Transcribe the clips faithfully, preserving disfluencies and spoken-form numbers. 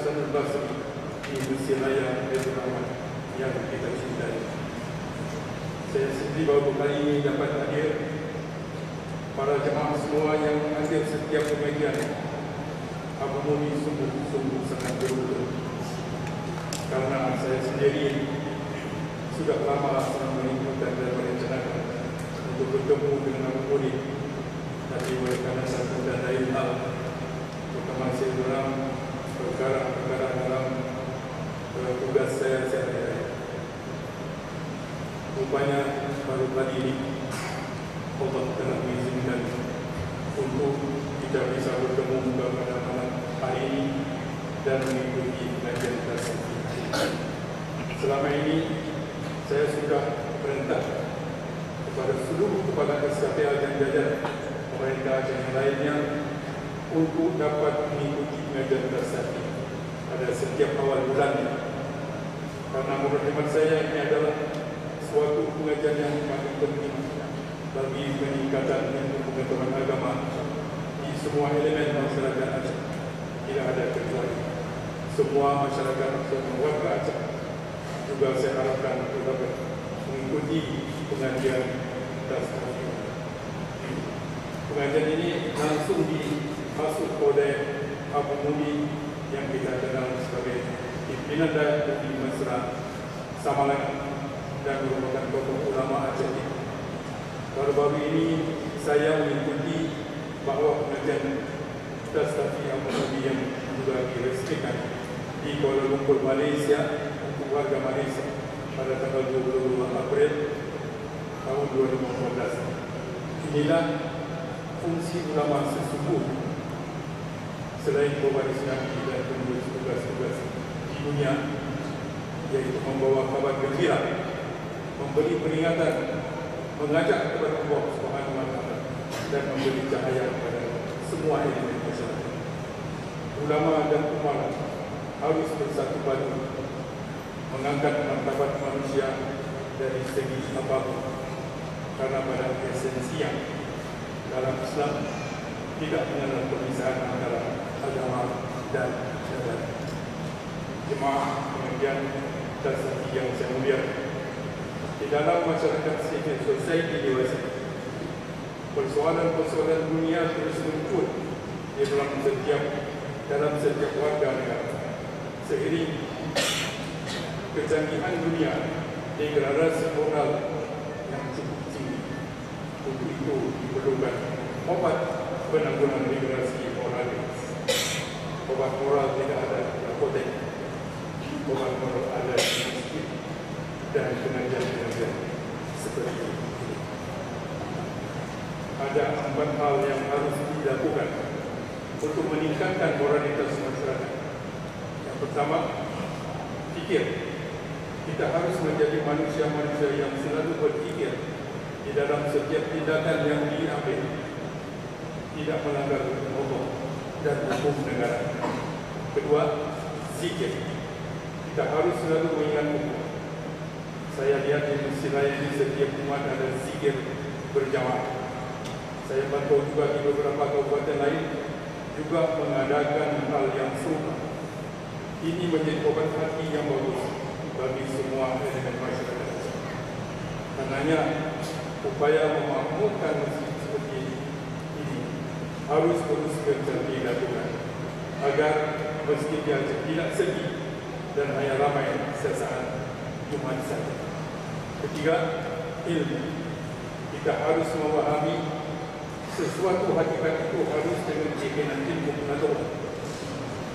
Hasanul Basri di Mesir Raya Baitur Rahman yang kita cintai. Saya sendiri baru kali ini dapat hadir. Para jemaah semua yang hadir setiap pengajian, Abu Mudi sungguh-sungguh sangat beruntung. Karena saya sendiri sudah lama sangat merindukan dan merencanakan untuk bertemu dengan Abu Mudi, tapi oleh karena satu dan lain hal, terutama saya dalam perkara-perkara dalam, eh, tugas saya sehari-hari. Rupanya baru kali ini Allah telah mengizinkan untuk kita bisa bertemu pada malam hari ini dan mengikuti pengajian tasawuf. Selama ini saya sudah perintah kepada seluruh kepala S K P A dan jajaran pemerintah dan yang lainnya untuk dapat mengikuti pengajian tasawuf pada setiap awal bulan. Karena menurut hemat saya, ini adalah suatu pengajian yang paling penting bagi peningkatan ilmu pengetahuan agama di semua elemen masyarakat Aceh. Tidak ada kecuali. Semua masyarakat, semua warga Aceh juga saya harapkan untuk dapat mengikuti pengajian tasawuf. Pengajian ini langsung diasuh oleh Abu Mudi yang kita kenal sebagai pimpinan Dayah Mudi Mesra Samalanga dan merupakan tokoh ulama Aceh. Baru-baru ini saya mengikuti bahwa pengajian tasawuf Abu Mudi yang juga diresmikan di Kuala Lumpur, Malaysia untuk warga Malaysia pada tanggal dua puluh dua April tahun dua ribu empat belas. Inilah fungsi ulama sesungguhnya. Selain pewaris Nabi dan penerus tugas-tugas di dunia, yaitu membawa kabar gembira, memberi peringatan, mengajak kepada Allah Subhanahu wa Taala, dan memberi cahaya kepada semua elemen masyarakat. Ulama dan umara harus bersatu padu mengangkat martabat manusia dari segi apapun, karena pada esensinya dalam Islam tidak mengenal perpisahan antara agama dan negara. Jemaah pengajian dan saksi yang saya muliakan, di dalam masyarakat civil society dewasa, persoalan-persoalan dunia terus muncul di dalam setiap, dalam setiap warga negara. Seiring kecanggihan dunia, degradasi moral yang cukup tinggi. Untuk itu diperlukan obat penanggulangan degradasi moral. Obat moral tidak ada di apotek. Obat moral ada di masjid dan pengajian-pengajian seperti ini. Ada empat hal yang harus dilakukan untuk meningkatkan moralitas masyarakat. Yang pertama, fikir. Kita harus menjadi manusia-manusia yang selalu berfikir di dalam setiap tindakan yang diambil, tidak melanggar hukum Allah dan hukum negara. Kedua, zikir. Kita harus selalu mengingat Allah. Saya lihat di Mesir Raya ini setiap Jumat ada zikir berjamaah. Saya pantau juga di beberapa kabupaten lain juga mengadakan hal yang serupa. Ini menjadi obat hati yang bagus bagi semua elemen masyarakat. Karenanya, upaya memakmurkan masjid seperti ini harus terus gencar dilakukan agar masjid yang tidak sepi dan hanya ramai sesaat Jumat saja. Ketiga, ilmu. Kita harus memahami sesuatu hakikat itu harus dengan keyakinan ilmu pengetahuan.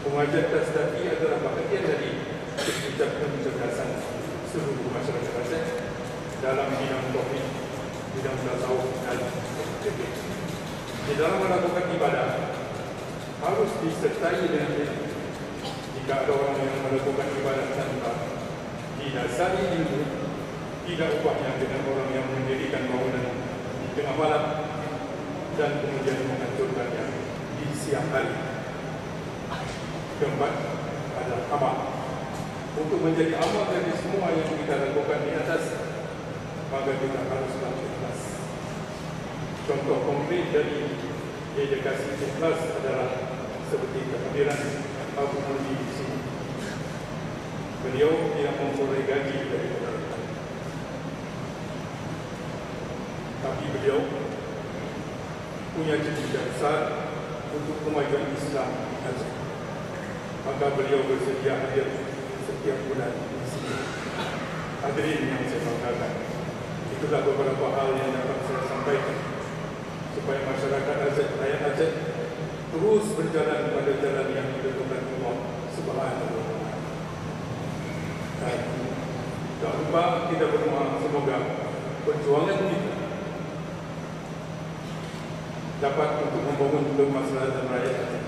Pengajian tasawuf adalah bahagian dari kecerdasan seluruh masyarakat Aceh dalam bidang tauhid, bidang tasawuf dan fikih. Di dalam melakukan ibadah harus disertai dengan ilmu. Jika ada orang yang melakukan ibadah tanpa didasari ilmu, tidak ubahnya dengan orang yang mendirikan bangunan di tengah malam dan kemudian menghancurkannya di siang hari. Keempat, adalah amal. Untuk menjadi amal dari semua yang kita lakukan di atas, maka kita haruslah ikhlas. Contoh konkret dari dedikasi ikhlas adalah seperti kehadiran Abu Mudi di sini. Beliau tidak memperoleh gaji dari pemerintah. Tapi beliau punya cita-cita besar untuk kemajuan Islam di Aceh. Maka beliau bersedia hadir setiap bulan di sini. Hadirin yang saya banggakan, itulah beberapa hal yang dapat saya sampaikan supaya masyarakat Aceh, rakyat Aceh terus berjalan pada jalan yang ditentukan Allah Subhanahu wa Taala. Dan tak lupa kita berdoa semoga perjuangan kita dapat untuk membangun kemaslahatan rakyat Aceh,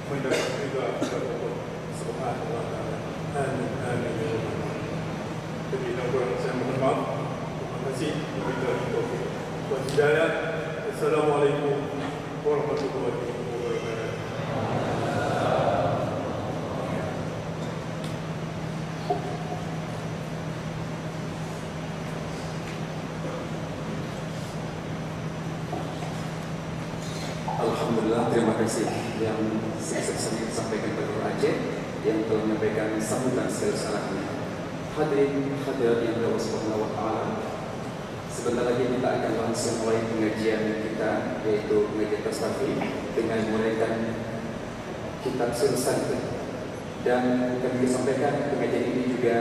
mendapat ridha daripada Allah Subhanahu wa Taala. Amin, amin, ya Rabbal Alamin. Lebih dan kurang saya mohon maaf. Terima kasih. Wabillahi taufiq wal hidayah. Assalamualaikum warahmatullahi wabarakatuh. Alhamdulillah, terima kasih yang saya sampaikan kepada Guru Aceh yang telah menyampaikan sambutan sekaligus arahannya. Hadirin hadirat yang dirahmati Allah Subhanahu wa Taala, sebentar lagi kita akan langsung mulai pengajian kita, yaitu pengajian Tastafi, dengan menguraikan kitab Sirus Salikin. Dan kami sampaikan, pengajian ini juga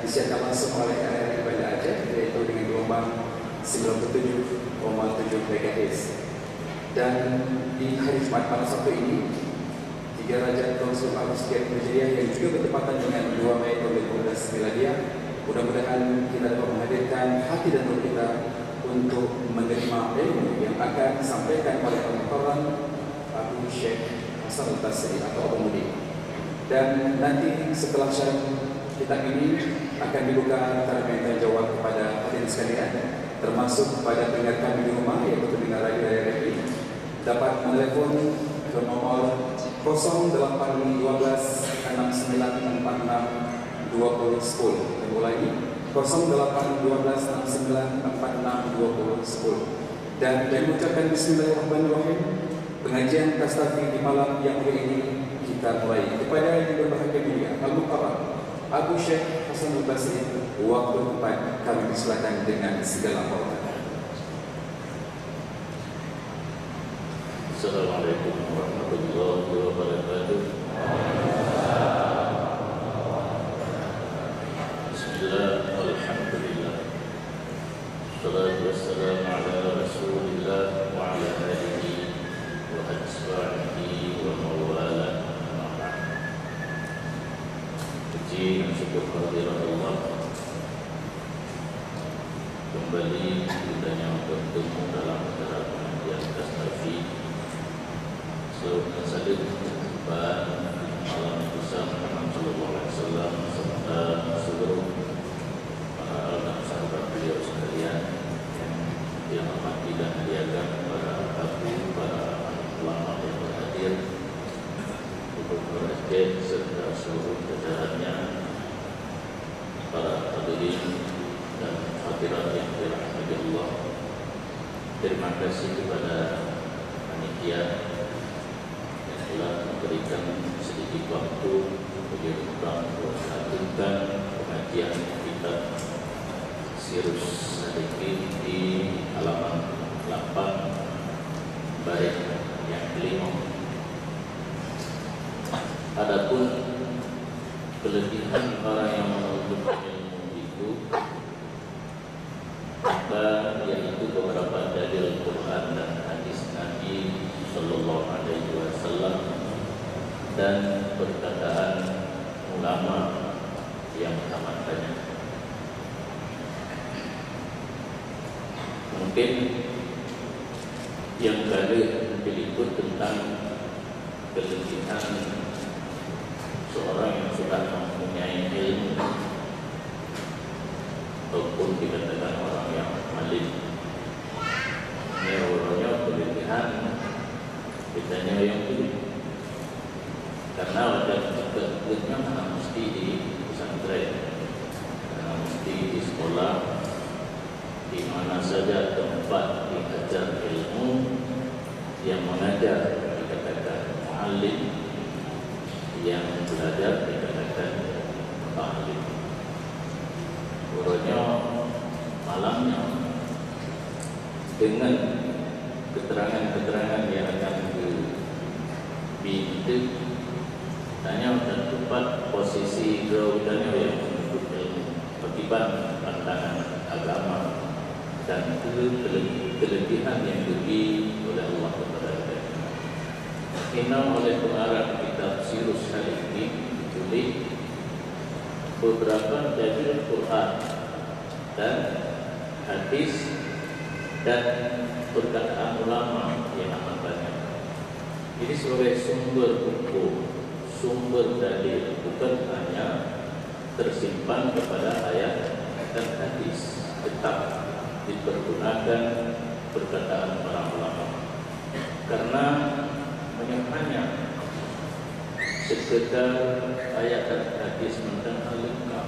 disiarkan langsung oleh R R I Banda Aceh, yaitu dengan gelombang sembilan puluh tujuh koma tujuh megahertz. Dan di hari Jumat malam Sabtu ini, tiga Rajab tahun seribu empat ratus tiga puluh Hijriah yang juga bertepatan dengan dua Mei tahun dua ribu dua belas Miladiah, mudah-mudahan kita dapat menghadirkan hati dan roh kita untuk menerima ilmu yang akan disampaikan oleh Al-Mukarram Abu Syekh Hasan Al-Basri atau Abu Mudi. Dan nanti setelah syarah kitab ini akan dibuka tanya jawab kepada hadirin sekalian, termasuk kepada pendengar kami di rumah, yaitu pendengar radio R R I, dapat menelepon ke nomor kosong delapan dua belas enam sembilan empat enam dua puluh sepuluh. Saya ulangi, kosong delapan dua belas enam sembilan empat enam dua puluh sepuluh. Dan kami ucapkan bismillahirrahmanirrahim. Pengajian Tastafi di malam yang mulia ini kita mulai. Kepada yang berbahagia mulia, Al-Mukarram Abu Syekh Hasan Al-Basri, waktu tempat kami persilakan dengan segala hormat. Assalamualaikum warahmatullahi wabarakatuh. Bismillah, alhamdulillah. Wassalatu wassalamu ala Rasulillah wa ala alihi wa ashabihi wa mawalah. Amma ba'd. Puji dan syukur kehadirat Allah. Kembali kita yang bertemu dalam acara pengajian Tastafi. Semoga saling berjumpa malam Nabi Muhammad sallallahu alaihi wasallam serta seluruh para al dan sahabat beliau sekalian yang dirahmati dan dimuliakan, para habaib, para ulama yang berhadir, Gubernur Aceh serta seluruh jajarannya, para hadirin dan hadirat yang dirahmati Allah. Terima kasih kepada panitia yang telah memberikan sedikit waktu bagi kita untuk melanjutkan pengajian kitab Sirus Salikin di halaman delapan, baris yang kelima. Adapun kelebihan orang yang menuntut ilmu itu, maka yaitu beberapa dalil Quran dan hadis Nabi sallallahu alaihi wasallam dan perkataan ulama yang amat banyak. Mungkin yang kali berikut tentang kelebihan seorang yang sudah mempunyai ilmu ataupun dikatakan orang yang alim. Ini orangnya kelebihan kita yang punya. Karena wajar juga hanya mesti di pesantren, karena mesti di sekolah, di mana saja tempat diajar ilmu, yang mengajar dikatakan muallim, Nyoe malam nyoe, deungon keterangan-keterangan nyang akan geubi, tanyoe dan teumpat posisi droe geutanyoe nyang menuntut ilmu, pakiban pandangan agama dan keu-, kelebihan nyang geubi oleh Allah kepada geutanyoe. Inong oleh pengarang kitab Sirus Salikin ditulis beberapa dalil Quran dan hadis dan perkataan ulama yang amat banyak. Jadi sebagai sumber hukum, sumber dalil bukan hanya tersimpan kepada ayat dan hadis, tetap dipergunakan perkataan para ulama. Karena meunyoe hanya sekedar ayat dan hadis mantong hana leungkap.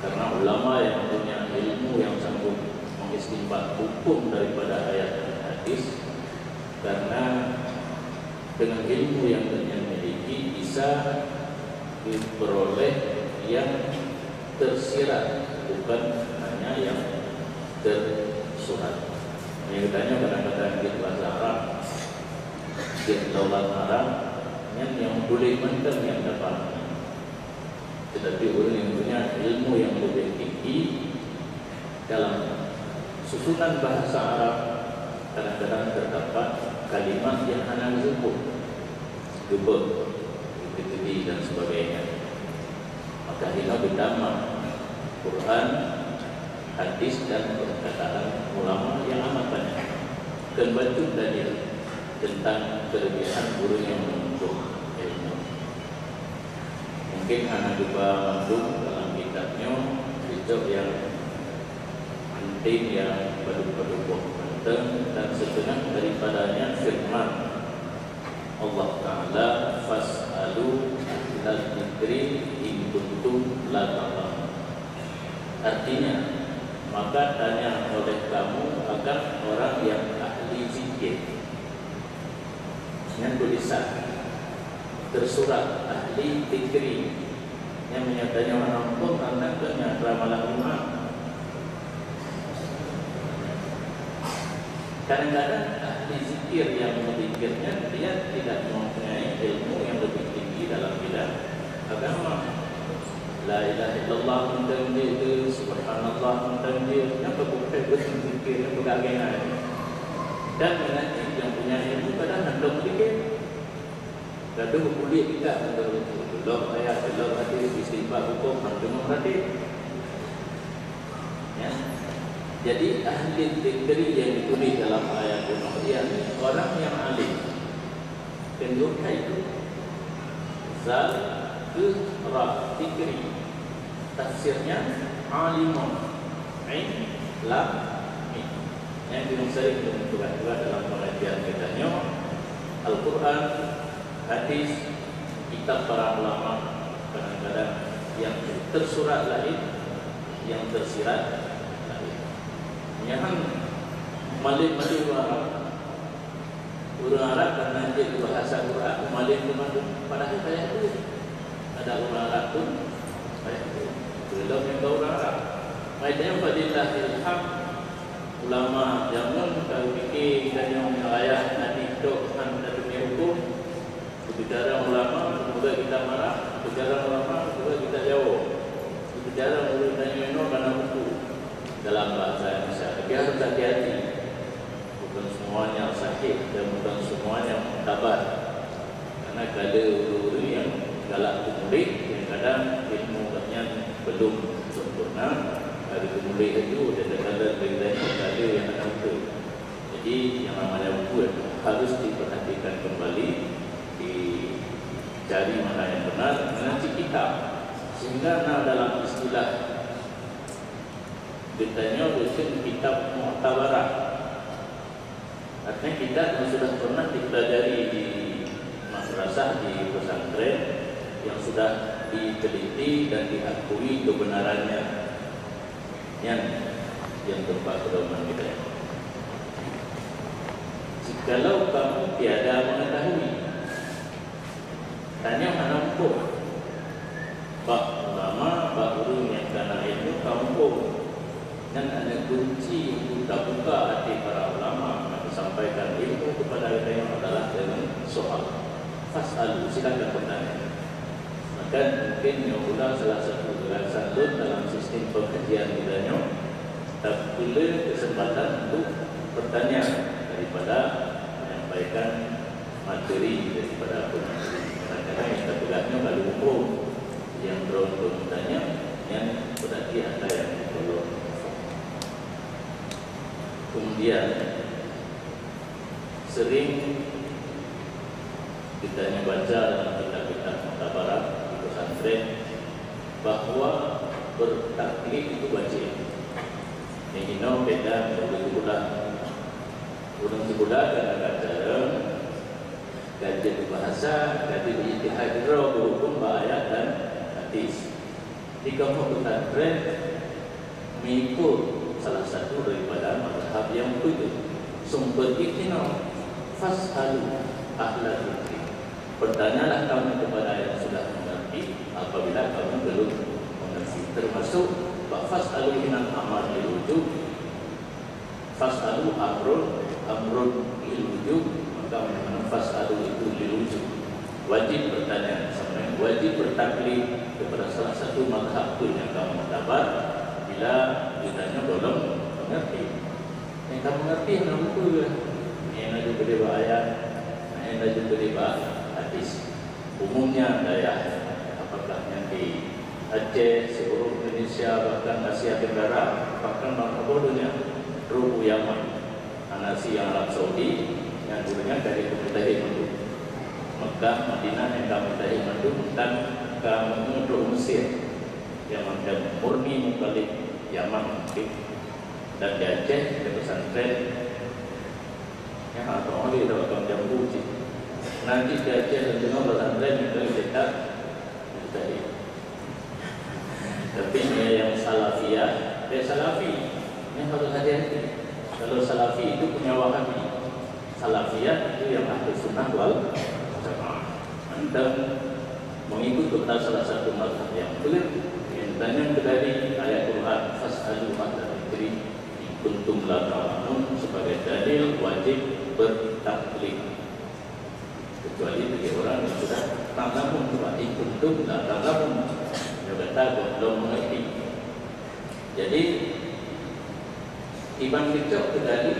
Karena ulama yang punya ilmu yang sanggup mengistinbat hukum daripada ayat dan hadis, karena dengan ilmu yang dia miliki bisa diperoleh yang tersirat, bukan hanya yang tersurat. Yang ditanya kadang-kadang di bahasa Arab, di lughat Arab, yang, yang boleh mantong yang dapat. Tetapi ureuëng nyang punya ilmu yang lebih tinggi dalam susunan bahasa Arab, kadang-kadang terdapat kalimat yang hana disebut, geubeuet, geuteupeue dan sebagainya. Maka hina geutamah Quran, hadis dan perkataan ulama yang amat banyak. Keumbali tadi tentang kelebihan ureuëng nyang menuntut ilmu. Mungkin hana geuba mandum dalam kitab nyoe, kitab yang penting yang padub-padub boh penting dan setengah daripadanya firman Allah Ta'ala, "Fas'alu ahlal dzikri in kuntum la ta'lamun." Artinya, maka tanya oleh kamu akan orang yang ahli zikir. Nyan tulisan tersurat ahli zikri. Nyang meunyoe tanyoe hana muphom, tanda keu nyan ramalan Jumat. Kadang-kadang ahli zikir yang berzikirnya dia tidak mempunyai ilmu yang lebih tinggi dalam bidang agama. La ilaha illallah mantong jeuet, subhanallah mantong jeuet, nyang ka bukai beuzikir, nyang peugah agama. Dan meunan cit nyang punya ilmu kadang hana zikir. Gadoh buleuen kita mantong, belom ayat, belom hadis, istinbat hukum, hana berarti. Ya. Jadi ahli zikri yang ditulis dalam ayat bunoe, yakni orang yang alim. Pendukung itu zal keu ra zikri. Tafsirnya alimun, ain, lam, mim. Nyang sering tugas-tugas dalam pengajian kita nyoe, Al-Quran, hadis, kitab para ulama, kadang-kadang yang tersurat lain, yang tersirat lain. Nyan malém-malém Arab. Ureuëng Arab karena dia berbahasa Quran, malém teuma tu. Padahal kaya tu. Ada ureuëng Arab tu, kaya tu. Belum yang kau ureuëng Arab. Makanya, falillahil haq, ulama zaman kalau fikir dan yang ayat Nabi tok kan ada hukum. Berbicara ulama, juga kita marah. Berbicara ulama, juga kita jawab. Berbicara ureuëng tanya inoe karena buku dalam bahasa Indonesia. Tapi harus hati-hati. Bukan semuanya sahih dan bukan semuanya muktabar. Karena ada ureuëng yang galak peumuléh, yang kadang ilmu gobnyan belum sempurna, ada peumuléh laju, dan kadang-kadang ada yang ada betul. Jadi, yang namanya buku harus diperhatikan kembali, dicari mana yang benar, mana cik kitab. Sehingga na dalam istilah geutanyoe geuseun kitab muktabarah. Artinya kitab yang sudah pernah dipelajari di madrasah, di pesantren, yang sudah diteliti dan diakui kebenarannya. Nyan yang tempat pedoman kita. Jikalau kamu tiada mengetahui, tanyoe hana muphom. Bak ulama, bak ureuëng Dan hanya kunci untuk terbuka hati para ulama yang menyampaikan ilmu kepada kita yang adalah dengan soal. Fas'alu, silakan bertanya. Maka mungkin nyoe pula salah satu gagasan lôn dalam sistem pengajian kita nyoe, tak perlu kesempatan untuk bertanya daripada menyampaikan materi daripada apa materi. Kadang-kadang yang kita pegang nyoe lalu umum yang droe untuk bertanya, yang berarti ada yang tolong. Kemudian, sering kita yang baca dalam kitab-kitab muktabarat di pesantren bahwa bertaklid itu wajib. Yang inoe beda dengan guru sekolah. Ureuëng sekolah kan ada cara, ganjil bahasa, ganjil ijtihad droe berhubung bak ayat dan hadis. Di kamoe pesantren mengikut salah satu daripada mazhab yang betul. Sumber jih inoe, "Fas'alu ahla dzikri." Bertanyalah kamu kepada yang sudah mengerti apabila kamu belum mengerti. Termasuk bak fas'alu inan amar lil wujub, fas'alu amrun, amrun lil wujub, maka mana fas'alu itu lil wujub. Wajib bertanya, sama wajib bertaklid kepada salah satu mazhab pun yang kamu muktabar bila ditanya belum mengerti. Yang kamu mengerti hana buku ke? Yang laju gede bak ayat, yang laju gede bak hadis. Umumnya dayah, apakah yang di Aceh, seluruh Indonesia, bahkan Asia Tenggara, bahkan bangsa bodohnya, rubu Yaman. Hana si yang Arab Saudi, yang dulunya dari pemerintah Hindu. Mekah, Madinah yang kami tahi mandum, dan kami untuk Mesir, yang macam murni mukallid Yaman mungkin. Dan di Aceh, di pesantren, yang atau oleh dalam jambu cik. Nanti di Aceh dan tengah pesantren yang kami cetak, yang tadi. Tapi ni yang salafiyah, dia salafi. Ini harus hati-hati. Kalau salafi itu punya wahabi. Salafiyah itu yang ahli sunnah wal jamaah. Dan mengikut kepada salah satu mazhab yang clear, yang ditanya dari ayat Quran, "Fas'alu ahla dzikri in kuntum la ta'lamun," sebagai dalil wajib bertaklid. Kecuali bagi orang yang sudah ta'lamun, sebab "In kuntum la ta'lamun." Dia kata, "Belum mengerti." Jadi, iban keucok keudali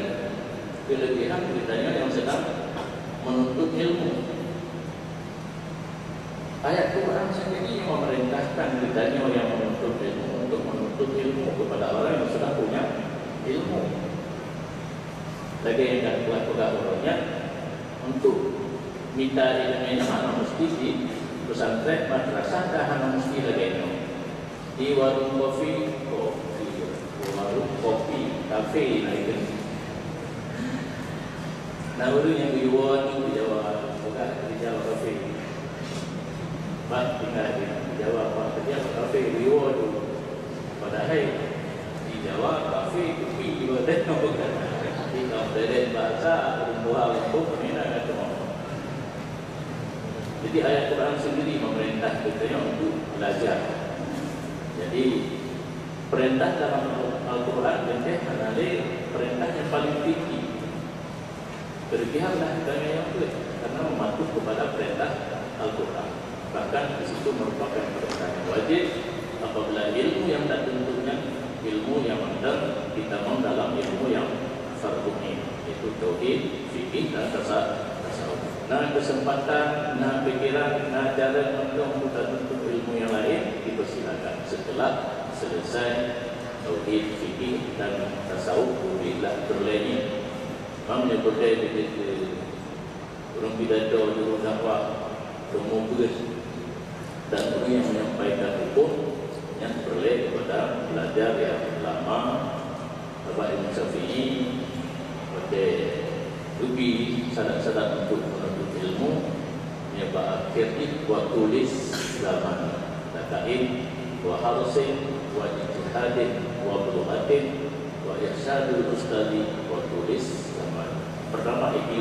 kelebihan geutanyoe nyang sedang menuntut ilmu. Ayat Quran sendiri memerintahkan geutanyoe nyang menuntut ilmu untuk menuntut ilmu kepada orang yang sudah punya ilmu. Lagèe nyang ka peugah uroe nyan, untuk mita ilmu hana mesti di pesantren, madrasah, dan hana mesti lagèe nyoe. Di warung kopi, kopi, warung kopi, kafe na itu. Na ureueng nyang geuwoe tu di Jawa, bukan di Jawa kafe. Bah, tinggal di Jawa, bah, kerja kat kafe, geuwoe tu. Padahai di Jawa, kafe, kopi, bukan. Di kampung lain bahasa, ureueng tuha kampung, pernah ada tu. Jadi, ayat Quran sendiri memerintah kita untuk belajar. Jadi, perintah dalam Al-Quran, contoh, adalah perintah yang paling tinggi. Berlebihanlah kita yang pun, karena mematuh kepada perintah Al-Quran. Bahkan di situ merupakan perintah yang wajib apabila ilmu yang dituntutnya, ilmu yang mantap kita dalam ilmu yang fardu ain, yaitu tauhid, fikih, dan tasa-, tasawuf. Na kesempatan, na pikiran, na cara untuk kita tuntut ilmu yang lain, dipersilakan setelah selesai tauhid, fikih, dan tasawuf, berilah berlainnya. Mam nyebut dari ureueng pidato, juru dakwah, ureueng mubalig, dan ureueng nyang menyampaikan hukum nyang peureulèe kepada belajar nyang lama, sabab Imam Syafi'i watèe geubi sadat-sadat untuk menuntut ilmu, nyan bak akhé jih, "Wa tulis zaman, dakain, wa harsin, wa ijtihadin, wa bulughatin, wa irsyadul ustadi, wa tulis zaman." Pertama, I Q.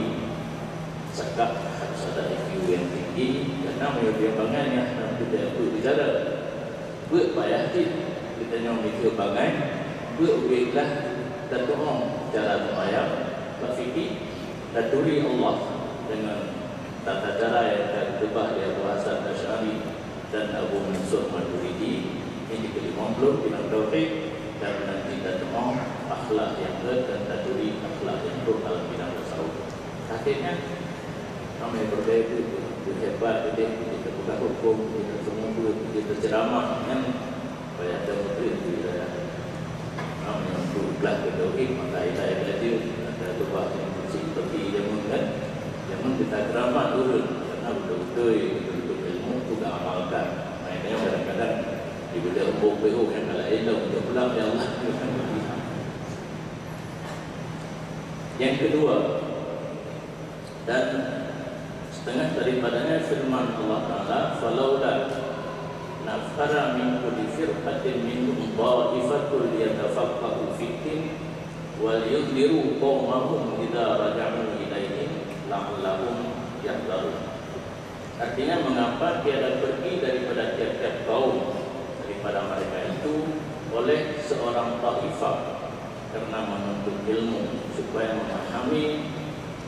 Zakat harus ada I Q yang tinggi, karena meunyoe dia bangai, ya, dalam kita itu bicara. Buat payah cit, kita nyoe mikir bangai, Beubeuet lah tatu'oh cara seumayang, bak fikih, taturi Allah deungon tata cara nyang ka geukeubah lé Abu Hasan Asy'ari dan Abu Mansur Maturidi, nyang jikeulima blom bidang tauhid, dan nanti tatu'oh akhlak nyang gèt dan taturi akhlak nyang brôk dalam bidang tasawuf. Akhirnya, ramè peureulèe beuhebat udép, kita peugah hukôm, kita semua, kita ceramah, kan? Payah ada menteri di wilayah. Nah, menyangkut belah ke tauhid, maka ilai belajar, ada tu bah yang kursi seperti jamun kan. Jamun kita keramat turun, karena betul-betul, betul-betul ilmu tu dah amalkan. Nah, ini yang kadang-kadang diberi umpuk peho yang kalau ilmu dia pulang ya Allah. Yang kedua, dan setengah daripadanya firman Allah Ta'ala, "Falaula nafara min kulli firqatin minhum ta'ifatun liyatafaqahu fiddin wal yunziru qaumahum idza raja'u ilaihim la'allahum yahdharun." Artinya, mengapa tiada pergi daripada tiap-tiap kaum daripada mereka itu oleh seorang taifah karena menuntut ilmu supaya memahami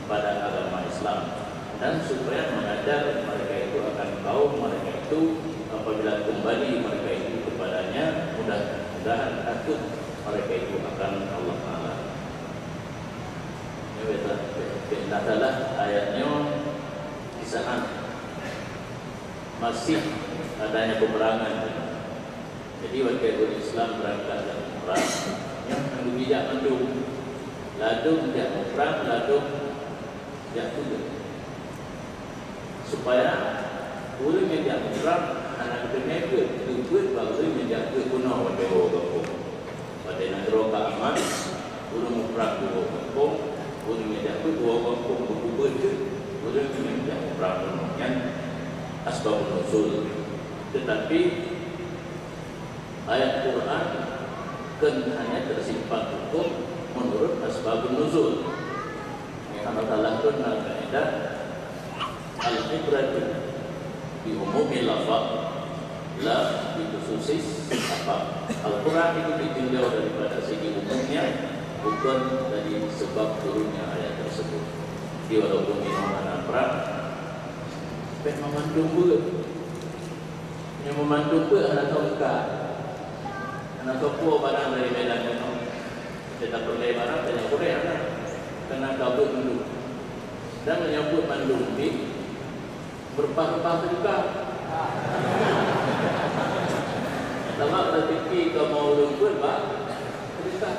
pada agama Islam dan supaya mengajar mereka itu akan kaum mereka itu apabila kembali mereka itu kepadanya, mudah-mudahan takut mereka itu akan Allah Ta'ala. Ini beta, beta salah ayat nyoe kisahan masih adanya peperangan. Jadi, watèe ureueng Islam beurangkat lam prang, nyan hana geubijak mandum. Ladôm jak muprang, ladôm jak peugöt. Supaya ureueng nyang jak muprang hana geuteumé geuet, geupeuet bak ureueng nyang jak geuet bunoe watèe woe gampông. Watèe nanggroe ka aman, ureueng muprang geuwoe gampông, ureueng nyang jak geuet woe gampông, geupeuet geuet, ureueng nyang jak muprang bunoe. Nyan asbabun nuzul. Tetapi, ayat Quran kan hanya tersimpan hukum menurut asbabun nuzul. Yang Allah Ta'ala turunkan kaidah, "Al-ibratu bi umumil lafaz, la bi khususis sabab." Al-Quran itu ditinjau daripada segi umumnya, bukan dari sebab turunnya ayat tersebut. Jadi, walaupun inoe hana prang, pih meumandum beuet. Nyang meumandum beuet hana soe meukat. Hana soe puwoe barang dari Medan nyoe. Teuka peureulèe barang, tanyong peureulèe hana. Keunan ka beuet mandum. Dan meunyoe beuet mandum pih, beureumpah-reumpah teuka. Sabab teuka kamoe ureueng beuet bak teuka.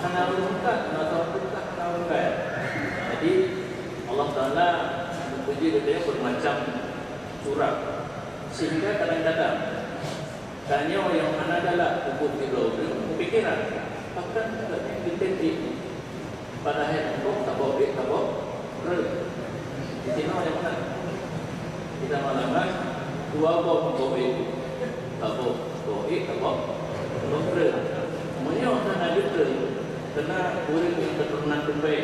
Hana ureueng meukat, hana soe teuka, hana ureueng kaya. Jadi, Allah Ta'ala meupuji geutanyoe beumacam surat. Sehingga kadang-kadang tanyoe nyang hana galak peubuet sidroe ureueng meupikéran, pakon geutanyoe geutem ék. Padahai nanggroe saboh ék saboh treuk. Di sinoe nyang meunan. Di Samalanga dua boh boh ék. Saboh boh ék saboh boh treuk. Meunyoe hana geutreuk, keunan ureueng nyang keuturonan teumpèe.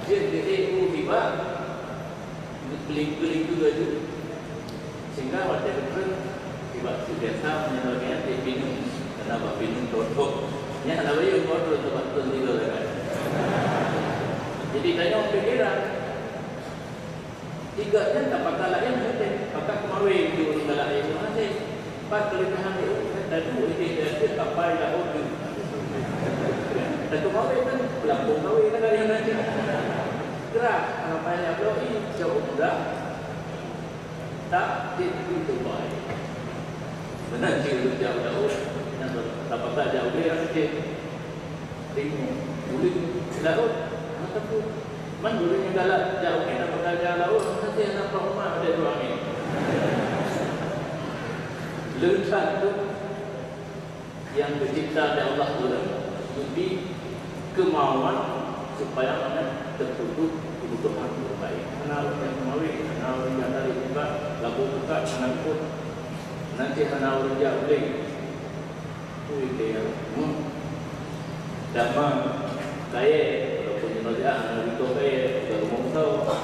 Jeuet geuék u tiba. Geukeuling-keuling tu laju. Sehingga watèe geutreun, sibak terbiasa meunyoe lagèe nyan, éh, pineung. Karena bak pineung totop. Nyan hana bayeue motor teumpat treun tiga lagèe. Jadi, tanyoe pikiran. Tiga nyan ka pakat laén, pakat keumawe di ureueng galak ilmu hase. Pat keulebihan di ureueng, tadu idéh dari kapai laôt tu. Tadu keumawe kan, pelampung kawé kan dari yang nanti. Gerak, kalau payah bloe, jauh mudah. Tak, dia itu baik. Benar, dia jauh laôt. Yang tak patah jauh dia, dia. Timu, ulèe, laôt, hana takot. Man ulèe nyang galak jak u angén, hana peugah jak laôt, hana teuh hana peurumoh, ada dua angén. Leucah tu yang tercipta oleh Allah Taala. Jadi, kemauan supaya mana tertutup kebutuhan orang lain. Hana ureueng nyang mawé, hana ureueng nyang tarék buka, labu buka, hana ikot. Nanti hana ureueng jak ulèe. Ui, kaya. Hmm. Dama, kaya. Walaupun nyoe dia, aneuk itu kaya, juga rumah besar.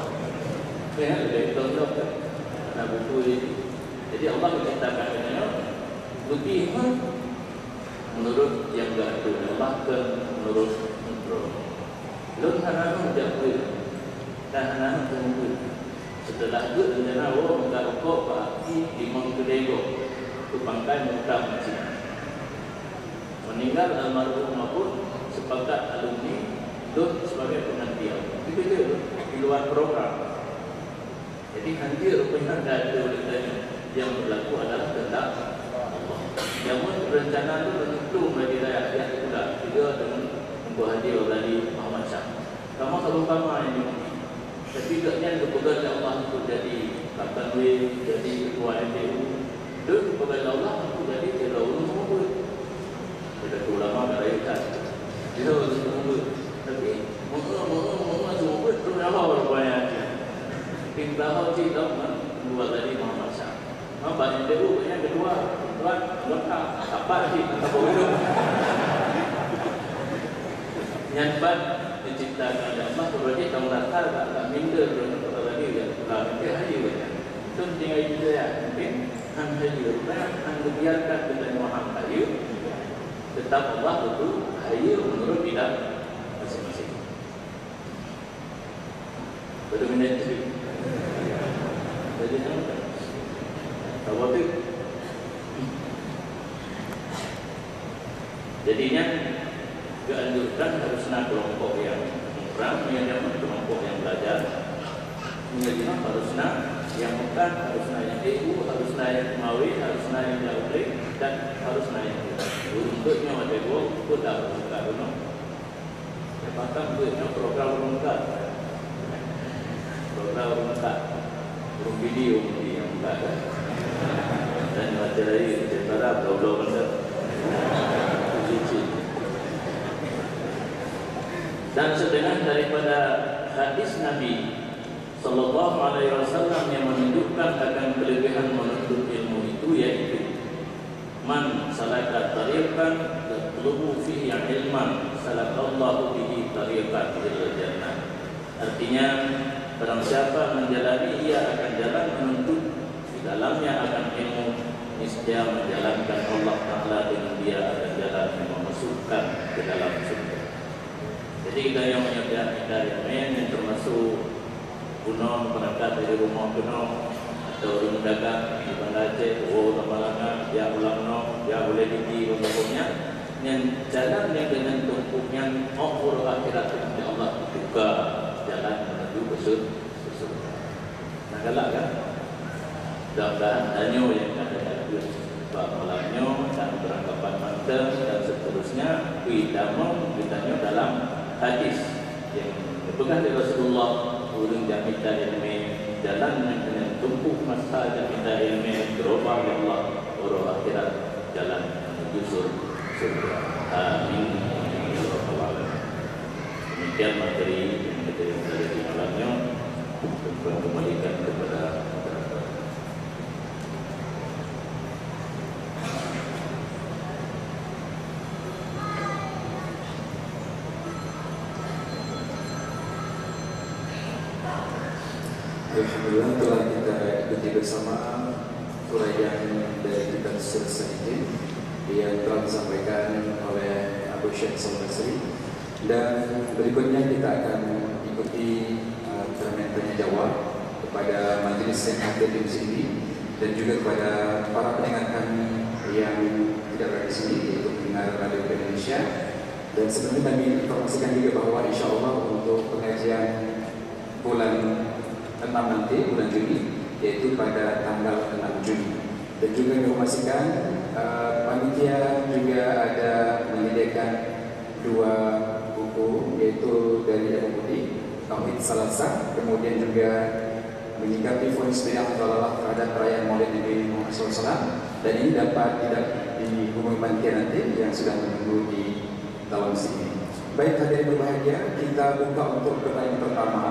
Ya, lebih besar juga. Nah, buku ini. Jadi, Allah menciptakan dunia lebih, hmm, Meunurot nyang geuatoe lé Allah, kon meunurot droe. Lôn hana nyoe jak beuet, dan hana nyoe teumeubuet. Seuteulah beuet rencana woe meukat rukok bak aki limong keudè gob, keu pangkai meutam cit. Meuninggai almarhum Mahfud, sepakat alumni lôn sebagai pengganti awak. Itu je lôn, di luar program. Jadi, hanjeuet rupanya ada di tanyoe, yang berlaku adalah kehendak Allah. Namun, rencana tu menyuplung dari dayah yang pula juga dengan Teungku Haji Abdul Ghani Muhammad Syah. Sama-sama sama ini. Tapi gobnyan geupeugah lé Allah untuk jadi Kapten W, jadi ketua M P U. Lôn geupeugah lé Allah untuk jadi ketua ulama. Ada ulama kat rakyat kan. Dia orang semua. Tapi, meu'eu, meu'eu, meu'eu, semua pun terus nyawa rupanya. Tim tahu cik tahu kan, dua tadi Muhammad Syah. Apa yang dia buat, yang kedua, tuan, lengkap. Apa lagi? Apa boleh? Nyan pat diciptakan oleh Allah, kalau dia tahu rasa, tak, tak minder, kalau dia tak pulang, dia hari banyak. Itu tinggal itu ya, mungkin. Han hayeue, meunan han geubiarkan geutanyoe han hayeue, teutap Allah geubri hayeue meunurot bidang maséng-maséng. Beutôi nyan cit. Jadi, nyan, saboh teuk. Jadi, nyan geuanjurkan harus na kelompok nyang muprang, nyang nyaman kelompok nyang belajar. Meunyoe jinoe harus na nyang meukat, harus na nyang ibu, harus na nyang teumawé, harus na nyang jauh lé, dan harus na nyang muda. Ureueng beuet nyoe watèe goe, peue dah ureueng meukat bunoe. Ya, bahkan beuet nyoe program ureueng meukat. Program ureueng meukat. Ureueng bidi, ureueng bidi nyang meukat, kan? Dan macam lain, macam barang, bla-bla macam. Cicit. Dan setengah daripada hadis Nabi sallallahu alaihi wasallam yang menunjukkan akan kelebihan menuntut ilmu itu, yaitu, "Man salaka tariqan yatlubu fihi ilman, salakallahu bihi tariqan ilal jannah." Artinya, barang siapa menjalani, ia akan jalan menuntut di dalamnya akan ilmu, niscaya menjalankan Allah Ta'ala dengan dia akan jalan yang memasukkan ke dalam surga. Jadi, kita yang menyediakan kita yang lain yang termasuk bunoe, berangkat dari rumoh keunoe, atau ureueng dagang di Banda Aceh, woe u Tamalanga, jak u Langnoe, jak u Lhèe Diki, dan sebagainya, nyan jalan nyang deungon tumpuk nyan, óh uroe akhirat, insya Allah, teuka jalan menuju ke sur-, ke surga. Nah, galak kan? Mudah-mudahan tanyoe nyang ka teuka bak malam nyoe dan beurangkapan mantong dan seterusnya, bri tamong geutanyoe dalam hadis nyang geupeugah lé Rasulullah, ureueng nyang mita ileumèe, jalan nyang keuneuk tumpôk masa nyang mita ileumèe, geuroba lé Allah uroe akhirat jalan menuju sur-, surga. Amin. Ya Rabbal Alamin. Demikian materi yang kita yang berada di malam nyoe. Kami kembalikan kepada moderator. Alhamdulillah, telah kita ikuti bersama uraian dari kitab Sirah Salikin yang telah disampaikan oleh Abu Syekh Saleh Basri. Dan berikutnya kita akan ikuti, uh, segmen tanya jawab kepada majelis yang hadir di masjid ini dan juga kepada para pendengar kami yang tidak berada di sini, yaitu pendengar Radio Indonesia. Dan sebelumnya kami informasikan juga bahwa insya Allah untuk pengajian bulan enam nanti, bulan Juni, yaitu pada tanggal enam Juni. Dan juga diinformasikan, eh, panitia juga ada menyediakan dua buku, yaitu dari Abu Putih, Tauhid Salasah, kemudian juga menyikapi vonis bid'ah dalalah terhadap perayaan Maulid Nabi Muhammad sallallahu alaihi wasallam. Dan ini dapat didap-, dihubungi panitia nanti yang sudah menunggu di dalam sini. Baik, hadirin berbahagia, kita buka untuk pertanyaan pertama.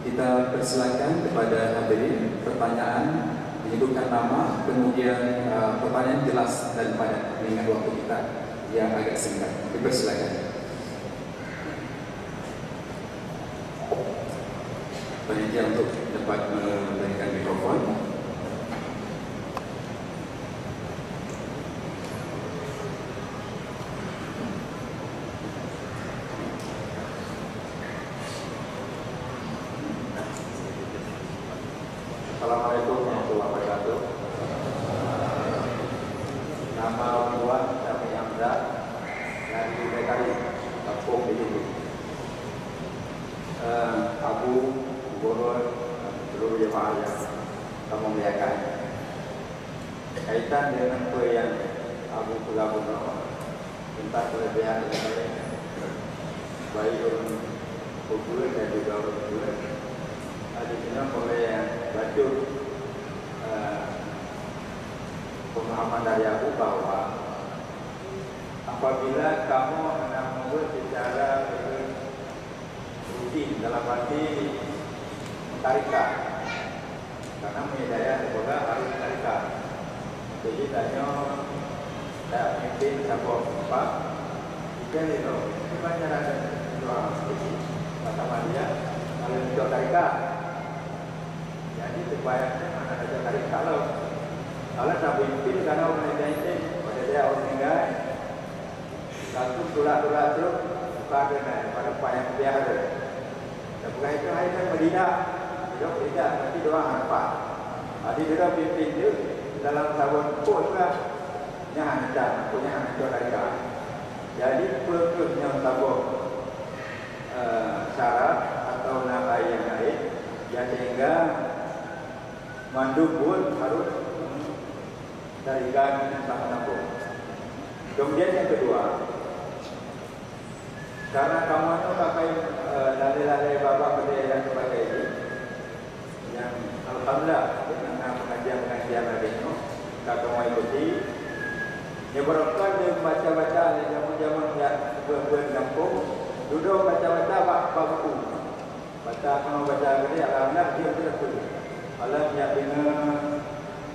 Kita persilakan kepada hadirin pertanyaan menyebutkan nama, kemudian, uh, pertanyaan jelas dan padat mengingat waktu kita yang agak singkat. Dipersilakan. Panitia untuk dapat memberikan mikrofon. Assalamualaikum warahmatullahi wabarakatuh. Nama ulôn Syamik Hamzah, dari Bukit Karim, kampung Bilubi. Eh, Abu, Gurun, seluruh jemaah yang kamoe muliakan. Kaitan dengan apa yang Abu peugah bunoe, teuntang keulebihan ilée, baik ureuëng peubuet dan juga ureuëng buet. Di sinoe peureulée bacut, eh, pemahaman dari Abu bahwa apabila kamoe hana meubuet secara rutin dalam arti meutarikat. Karena meunyoe dayah teupeugah harus meutarikat. Jadi tanyoe dak mimpin saboh teumpat, kita ni loh, cuma cara doa. Jadi, kata dia, kalau itu tarikat. Jadi, supaya mana ada tarikat loh. Kalau tak mimpin, karena orang lain, pada dia orang tinggal, Satu tulah-tulah trok, buka keunan pada payah biasa. Dan bukan itu hai kan Madinah. Tidak, tidak, tapi doa harapan. Jadi, dia pimpin tu dalam tahun pun juga. Nyan hana macam, punya hana macam dari dah. Jadi, peue kheueh nyang saboh, eh, syarat atau na ai nyang laén, ya, sehingga mandum buet harus dari gani nyang sama-sama. Kemudian yang kedua, karena kamoe nyoe pakai, eh, lalai-lalai babah keudè dan sebagainya, yang alhamdulillah dengan pengajian-pengajian lagèe nyoe, ka kamoe ikuti. Nyoe barokah lé baca-baca lé jameun-jameun nyang buet-buet gampông, dudoe baca-baca bak, bak buku. Baca keunoe baca keudè, alhamdulillah, dia beutôi. Alam nyak deungoe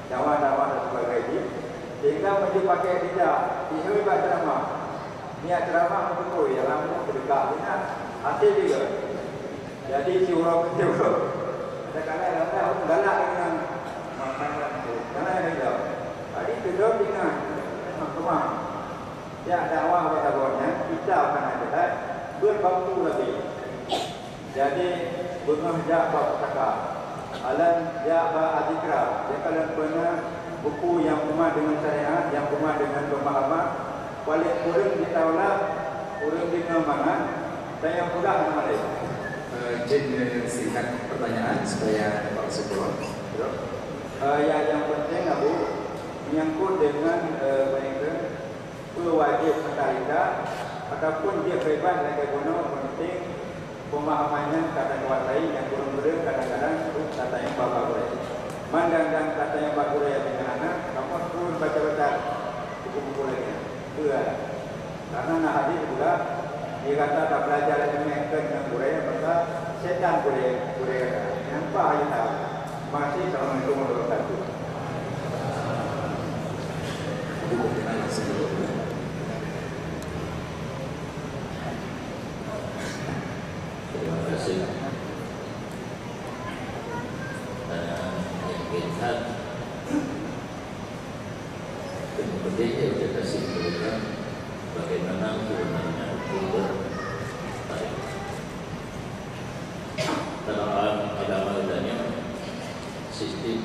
dakwah-dakwah dan sebagainya. Sehingga meunyoe pakai ijazah, ihôi bak ceramah. Niat ceramah beutôi, ya, lamun seudeukah, ingat, hati juga. Jadi, siuroe siuroe. Kadang-kadang, kadang-kadang galak dengan makanan tu. Kadang-kadang, jadi, teudong ingat, memang kemah. Ya, dakwah bak saboh nyan, kita akan ada, berbakti lagi. Jadi, beungoh jak bak pustaka. Alan jak bak Azikra. Dia kalau pernah buku yang peugah dengan syariat, yang peugah dengan pemahaman, paling kurang kita ulang, kurang lima mangan, dan yang peugah nama lain. Eh, Cik, eh, singkat pertanyaan supaya dapat kesimpulan. Eh, ya, yang penting, Abu, menyangkut dengan, eh, mereka, Peue wajéb meutarikat ataupun jeuet beubaih lagèe bunoe, penting peumahaman nyan ka takuasai, nyang kureueng-kureueng kadang-kadang rot tatanyong bak-bak gurèe. Mandang-dang tatanyong bak gurèe nyang hana, kamoe turun baca-baca buku-buku lagèe nyan. Peue? Karena na hadis juga, di kata tabeulajar ilmu keu ngon gurèe, maka setan gurèe, gurèe gata. Nyan paih aja tahu. Terima kasih. Assalamualaikum warahmatullahi wabarakatuh. Terima kasih. Pertanyaan yang pintar. Yang penting kita simpulkan bagaimana sebenarnya hukum bertarik. Dalam agama kita ni sistem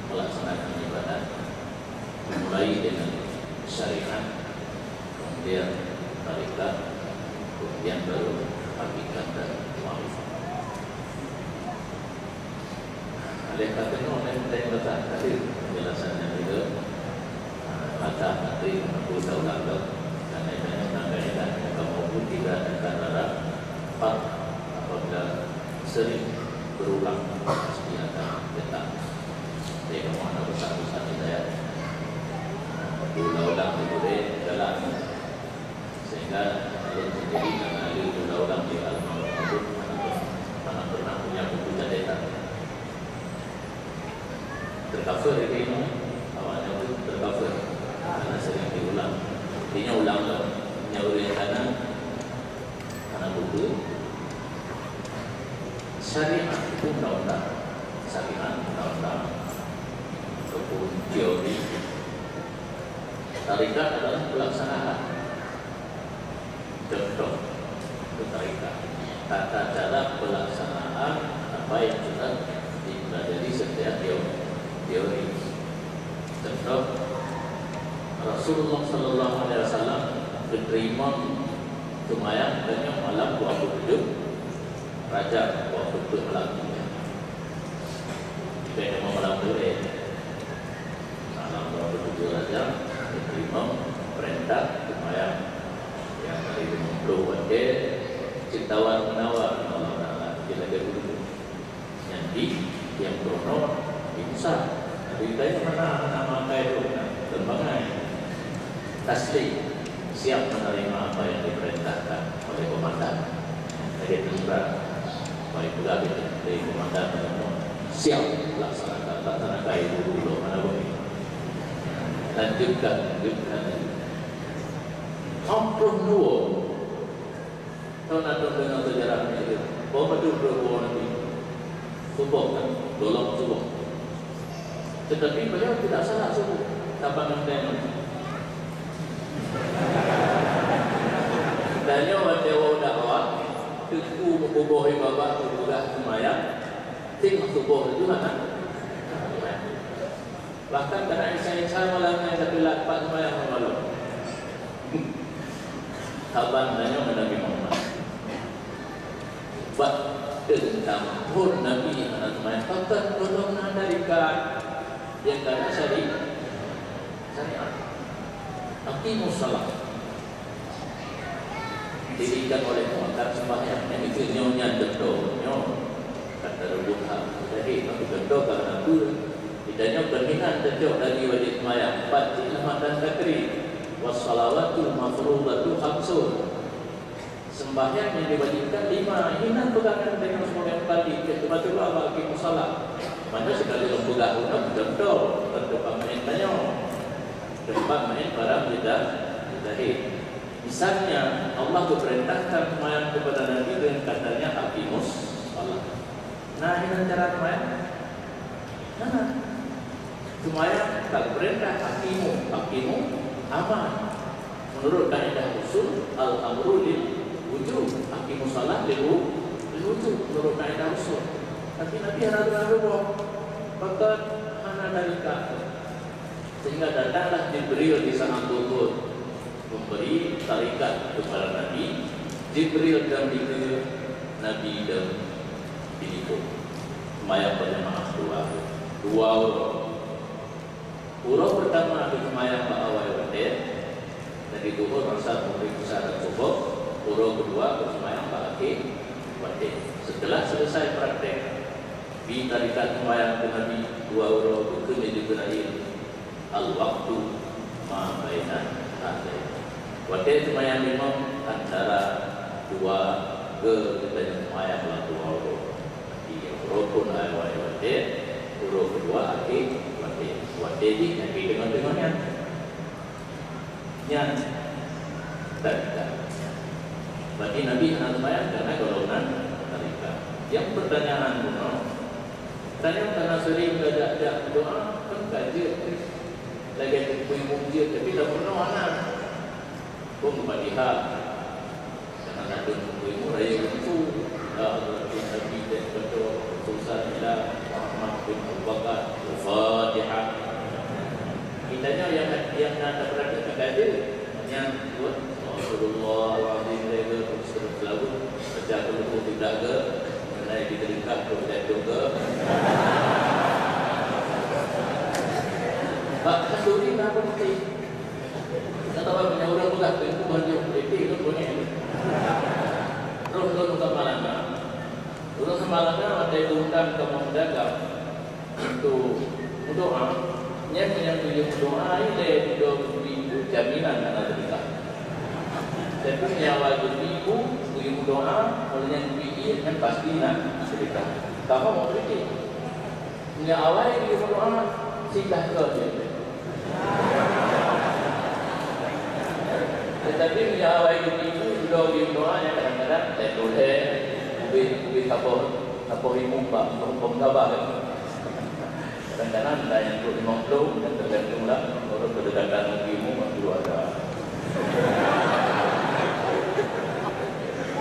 melaksanakan ibadah mulai dengan syariat, kemudian tarikat, kemudian baru hakikat dan makrifat. Oleh karena itu, oleh, oleh letak tadi penjelasannya itu, ah, maka nanti menunggu tahu lalu, karena itu menanggapi dan kamu pun tidak akan ada part apabila sering berulang pasti akan letak. Jadi, kamu ada besar-besar hidayah. Diulang-ulang itu deh, jalan. Sehingga ulôn sendiri karena ulôn ulang-ulang di almarhum Abdul, mana, mana pernah punya buku catatan. Tercover di sini, awalnya itu tercover. Karena sering diulang. Artinya ulang lah. Punya ulun karena, karena buku syariat itu undang-undang. Syariat undang-undang. Ataupun teori. Tarikat adalah pelaksanaan. Contoh, itu tarikat. Tata cara pelaksanaan apa yang sudah dipelajari setiap teori. Rasulullah sallallahu alaihi wasallam geuteurimong seumayang tanyoe malam dua puluh tujuh Rajab, dua puluh tujuh malam tu. Bukan cuma malam tu, eh. Malam dua puluh tujuh Rajab, geuteurimong peurintah seumayang nyang hari lima puluh watèe cit tawar-menawar Allah Taala. Kita ada dulu. Nyan di nyang peurunoe Nabi Musa. Nabi Ibrahim mana, mana makai tu? Nah, teumbangai. Taslim, siap menerima apa yang diperintahkan oleh komandan. Lagèe tentara. Baik pula kita dari komandan, siap laksanakan, laksanakan dulu, mana boleh. Lanjutkan, lanjutkan, lanjutkan. Ampun dua. Tahu nak tahu dengan sejarah ni, dia bawa betul dua buah Nabi. Subuh kan, golom subuh. Tetapi beliau tidak salah subuh. Saban ngon tema. Dan nyoe watèe wau dakwah, teungku meububoh babah, meububoh seumayang, ting subuh itu hana. Bahkan kadang Isa-Isa malam nyan ka teulat pat seumayang malam. Saban tanyoe ngon Nabi Muhammad. Bak teuntang phon Nabi hana seumayang, pakon gohlom na tarikat nyang kana syari-, syariat. Aqimus shalah. Didirikan oleh Muhammad sembahyang. Nyang itu nyoe nyan contoh. Nyoe kata rebut hak. Jadi, aku contoh karena apa? Kita nyoe keuningan teucok dari wajib sembahyang. Empat cik lama dan takri. Wassalawatul mafrudatu khamsun. Sembahyang yang diwajibkan lima. Ini nan pegangan dengan sembahyang tadi. Kita baca Allah bagi musalah. Mana sekali lom pegang guna contoh. Contoh pamain tanyoe. Tempat main barang tidak, tidak. Misalnya, Allah memerintahkan seumayang kepada Nabi dengan katanya, "Aqimus shalah." Nah, ini cara seumayang. Nah, seumayang tak perintah, "Aqimu, aqimu amal." Menurut kaidah usul, al-amru lil wujub, "Aqimus shalah lil wu-, lil wujub." Menurut kaidah usul. Tapi Nabi hana dengar dulu. Pakon hana dari kata. Sehingga datanglah Jibril di saat zuhur memberi tarikat kepada Nabi. Jibril dan Nabi dan Filipo. Seumayang berjamaah dua, dua uroe. Uroe pertama geuseumayang bak awai watèe, dari zuhur, asar, maghrib, isya dan subuh. Uroe kedua geuseumayang bak akhé watèe. Setelah selesai praktek, Bi tarikat seumayang keu Nabi dua uroe geukheun lé Jibrail, "Al-waqtu ma baina hadain." Watèe seumayang limong antara dua geutanyoe seumayang lam dua uroe. Jadi, uroe phôn awai watèe, uroe keudua akhé watèe. Watèe jih nyang di teungoh-teungoh nyan. Nyan tarikat. Berarti Nabi hana seumayang karena golongan tarikat. Yang pertanyaan bunoe, tanyoe kana sering tajak-jak doa, kan ka jeuet. Lagèe teungku imum jeuet, tapi lam bunoe hana. Phôn Fatihah. Jangan ada teungku imum raya teungku. Ya Allah, Nabi dan betul, khususan ila Muhammad bin Abu Bakar. Al-Fatihah. Kita nyoe nyang, nyang na tapeurati ka jeuet. Nyang buet, "Astagfirullahalazim," lé geuh, terus, terus lalu, baca Qul Huwallahu tidak geuh, mengenai di dekat tu, jatuh geuh. Bak khanduri na penting. Kata orang punya orang peugah, "Itu banyak politik, itu punya." Terus, terus, sama lama. Ulôn seumalam nyan watèe geuundang kamoe meudagang untuk meudoa, nyan nyang geuyue meudoa ilèe dudoe geubri jaminan hana teuka. Tapi meunyoe awai geubri bu, geuyue meudoa, óh lheueh nyan geubri ié, nyan pasti na teuka. Kamoe meupolitik. Meunyoe awai geuyue meudoa, siblah keu jih. Tetapi meunyoe awai geubri bu, dudoe geuyue meudoa, nyan kadang-kadang lhèe ploh lhèe, ubé, ubé saboh, saboh imum bak, bak, bak gabah kan. Kadang-kadang ada nyang peuet limong ploh, dan tergantung lah, ureueng keudekatan imum ngon keuluwarga.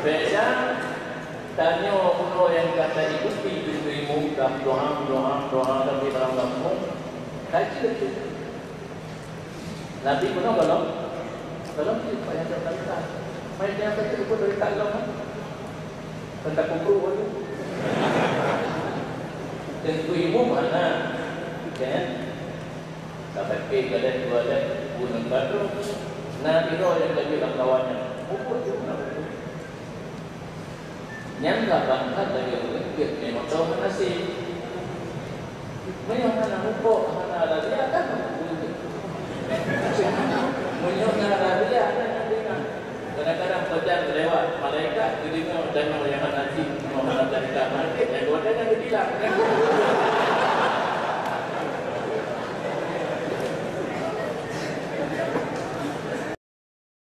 Beda, tanyoe bunoe nyang ka taikuti pintoe imum, ka meudoa, meudoa, meudoa, tapi dalam gampông, ka jeuet. Nabi bunoe gohlom, gohlom cit, payah jaweueb talitha. Main nyang sakét pun dari tak gohlom, kan? Kan tak kumpul pun. Teungku imum hana, kan? Sampai pih gadai dua gadai, pun engka tu. Nah, piro nyang lagi lam kawan nyan. Pukul tu, nah, pukul. Nyan ka ban that lagèe ureueng jeuet meumoto hana sim. Meunyoe hana muphom, hana raya, kan? Meunyoe na raya, kan? Kadang-kadang peudang lewat, malaikat geudeungoe danau nyang hana